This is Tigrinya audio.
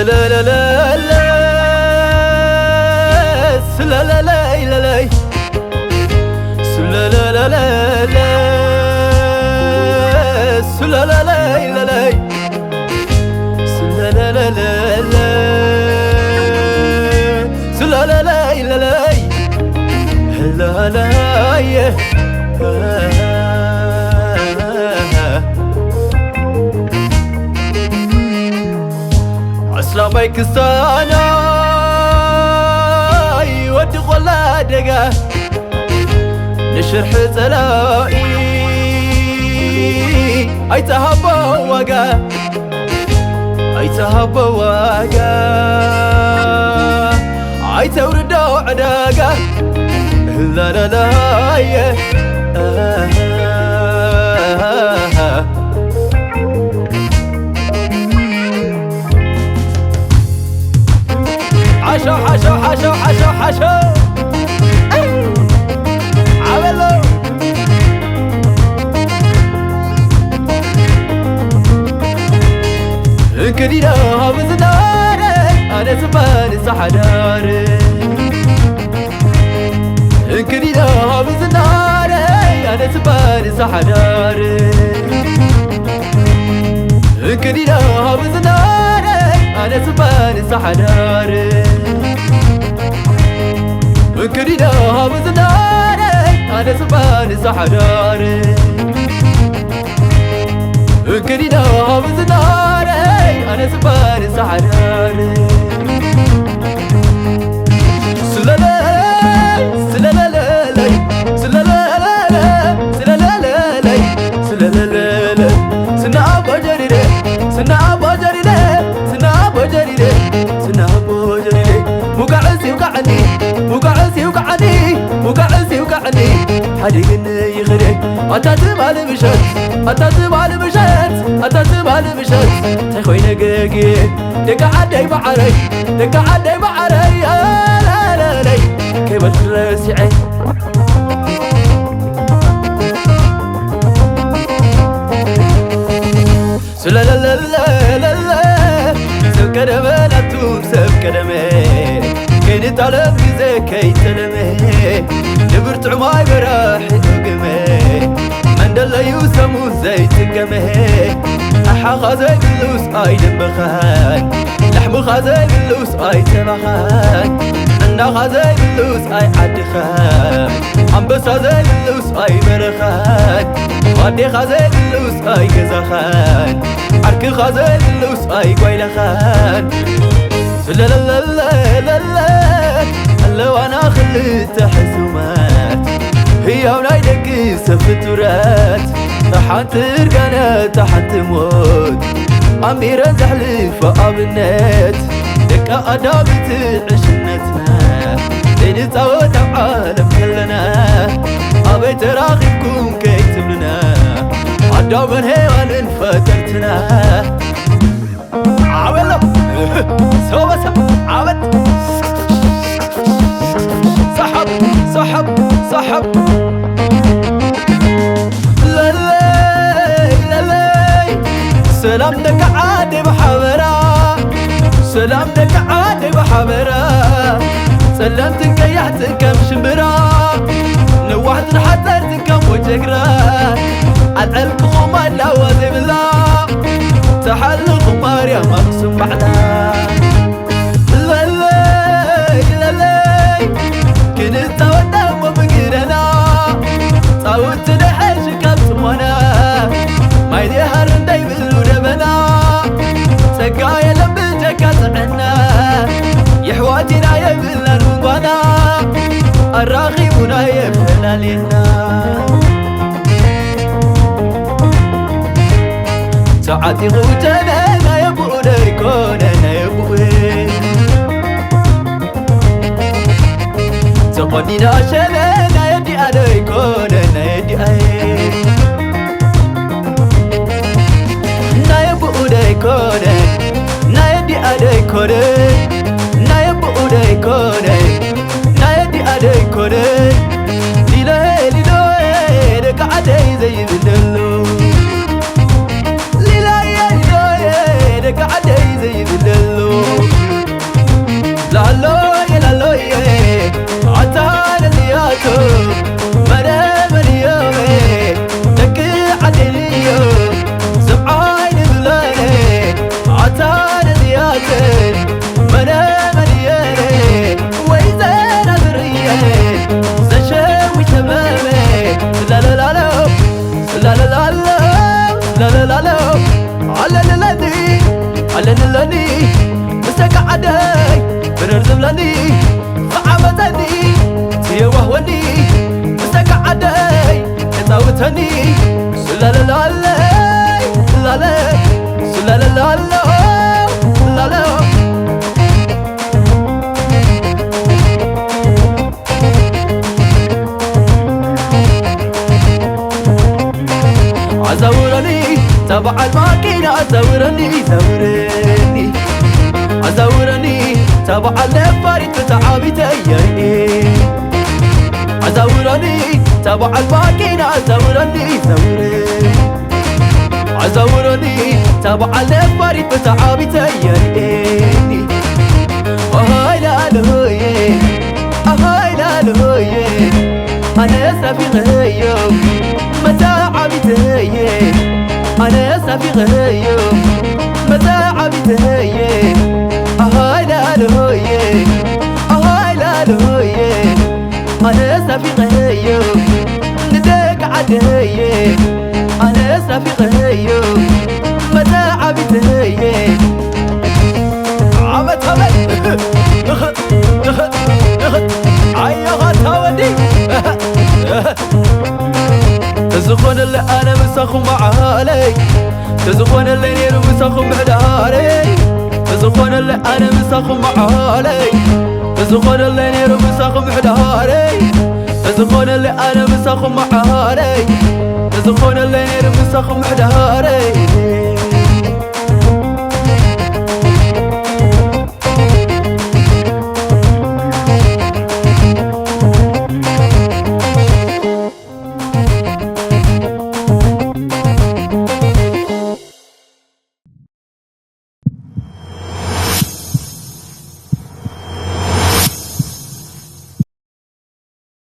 ለለለለ ስለለለይ ለለይ ስለለለለ ስለለለይ ለለይ ስለለለለ ስለለለይ ለለይ ለለየ ኣስላማይ ክስታናይ ወዲ ቆላ ደጋ ንሽርሒ ጸላኢ ኣይተሃቦ ዋጋ ኣይተሃቦ ዋጋ ኣይተውርዶ ዕዳጋ ላላላየ ሓሾ ሓሾ ሓሾ ሓሾ ሓሾ ዓበሎ እንክዲና ብዝናረ ኣነ ዝበል ዝሓዳር እንክዲና ብዝናረ ኣነ ዝበል ዝሓዳር እንክዲና ብዝናረ ኣነ ዝበል ዝሓዳር እንክዲና ብዝናረ ኣነ ዝበል ዝሓዳር እንክዲና ብዝናረ ኣነ ዝበል ዝሓዳር ስለለ ስለለለለይ ስለለለለ ስለለለለይ ስለለለለ ስናኣቦ ጀሪደ ስናኣቦ ጀሪደ ስናኣቦ ጀሪደ ስናኣቦ ጀሪደ ሙጋዕስ ይውቃዕኒ ሙጋዕስ ይውቃዕኒ ሙጋዕስ ይውቃዕኒ ሓዲግኒ ይኽደ ኣታ ትማል ምሸት ኣታ ትማል ምሸት ኣታ ትማል ምሸት እንታይ ኮይነ ገግየ ደቂ ዓደይ ማዓረይ ደቂ ዓደይ ማዓረይ ኣለለለይ ከይበልኩ ረሲዐ ስለለለለለለ ሰብ ቀደመ ናቱ ሰብ ቀደመ ከይንጣለም ግዜ ከይተለመ ንብርቱዕ ማይ በራሒ ዶግመ መንደለዩ ሰሙን ዘይትገመ ኣሓኻ ዘይብሉስ ኣይደበኻን ላሕምኻ ዘይብሉስ ኣይተባኻን ዕንዳኻ ዘይብሉስ ኣይዓድኻን ኣንበሳ ዘይብሉስ ኣይበረኻን ኣዴኻ ዘይብሉስ ኣይገዛኻን ዓርክኻ ዘይብሉስ ኣይጓይላኻን ስለለለለለለ ኣለዋና ክልተ ሕሱማት ህያው ናይ ደቂ ሰብ ፍጡራት ሓንቲ እርጋነ ሓንቲ ሞት ኣንቢረን ዘሕልፎ ኣብነት ደቂ ኣዳም እቲ ዕሽነትና ዘይንፃወት ኣብ ዓለም ከለና ኣበይ ተራኺብኩም ከይትብሉና ኣዳምን ሄዋንን ፈጠርትና ዓበሎ ሰበሰብ ዓበት ሰሓብ ሰሓብ ሰሓብ ለለይ ለለይ ሰላም ደቂ ዓደይ ብሓበራ ሰላም ደቂ ዓደይ ብሓበራ ጸለምትን ቀያሕትን ከም ሽምብራ ነዋሕትን ሓጸርትን ከም ወጀግራ ኣልዐልክኹም ኣላዋ ዘይብላ ተሓልኹም ማርያም ኣክሱም ባዕላ ለለይ ለለይ ክንፃወት ደሞ ብግደና ፃውቲ ደሐሽ ካብ ፅሞና ማይ ደሃር እንዳይብሉ ደበና ጸጋ የለን ብጀካ ጥዕና የሕዋቲና የብልናን ምንጓና ኣራኺቡና የፈላልየና ተዓጢቑ ጀነ ናይ ኣቦኡ ደይኮነ ናይ ኣቦኡ ተቖኒና ሸነ ናይ ኣዲኣ ደይኮነ ናይ ኣዲኣ ናይ ኣቦኡ ደይኮነ ናይ ኣዲኣ ደይኮነ ናይ ኣቦኡ ደይኮነ ናይ ኣዲኣ ደይኮነ ሊሎየ ሊሎየ ደቂ ዓደይ ዘይብለሉ ሊላየ ሊሎየ ደቂ ዓደይ ዘይብለሉ ስላለላሎ ስላለላሎ ስላለላሎ ኣለንለኒ ኣለንለኒ ምስ ደቂ ዓደይ ብረር ዝብለኒ ዝዓመፀኒ ዝየዋህወኒ ምስ ደቂ ዓደይ ተፃውተኒ ስላለላለይ ስላለ ስላለላሎ ስላለ ኣዛውረኒ ተበዓል ማኪና ኣዛውረኒ ዘውረኒ ኣዛውረኒ ተበዓል ነፋሪት ብተዓቢተ የርኢ ኣዛውረኒ ተበዓል ማኪና ኣዛውረኒ ዘውረኒ ኣዛውረኒ ተበዓል ነፋሪት ብተዓቢተ የርእኒ ኣሃይ ላልሆየ ኣሃይ ላልሆየ ኣነ ሳፊቐዮ መተዓቢተየ ኣነ ሳፊቐዮ መተዓቢተየ ኣሃይ ላልሆየ ኣሃይ ላልሆየ ኣነ ሳፊቐዮ ንደቂ ዓደየ ኣነ ሳፊቐዮ መተዓቢተየ ዓመት ዓመት ንኽት ንኽት ንኽት ኣዮኻ ታወዲ ተዝኾነለ ኣነ ምሳኹም መዓለይ ተዝኾነለይ ነይሩ ምሳኹም ምሕዳረይ ተዝኾነለ ኣነ ምሳኹም መዓለይ ተዝኾነለይ ነይሩ ምሳኹም ምሕዳረይ ተዝኾነለይ ኣነ ምሳኹም መዓለይ ተዝኾነለይ ነይሩ ምሳኹም ምሕዳረይ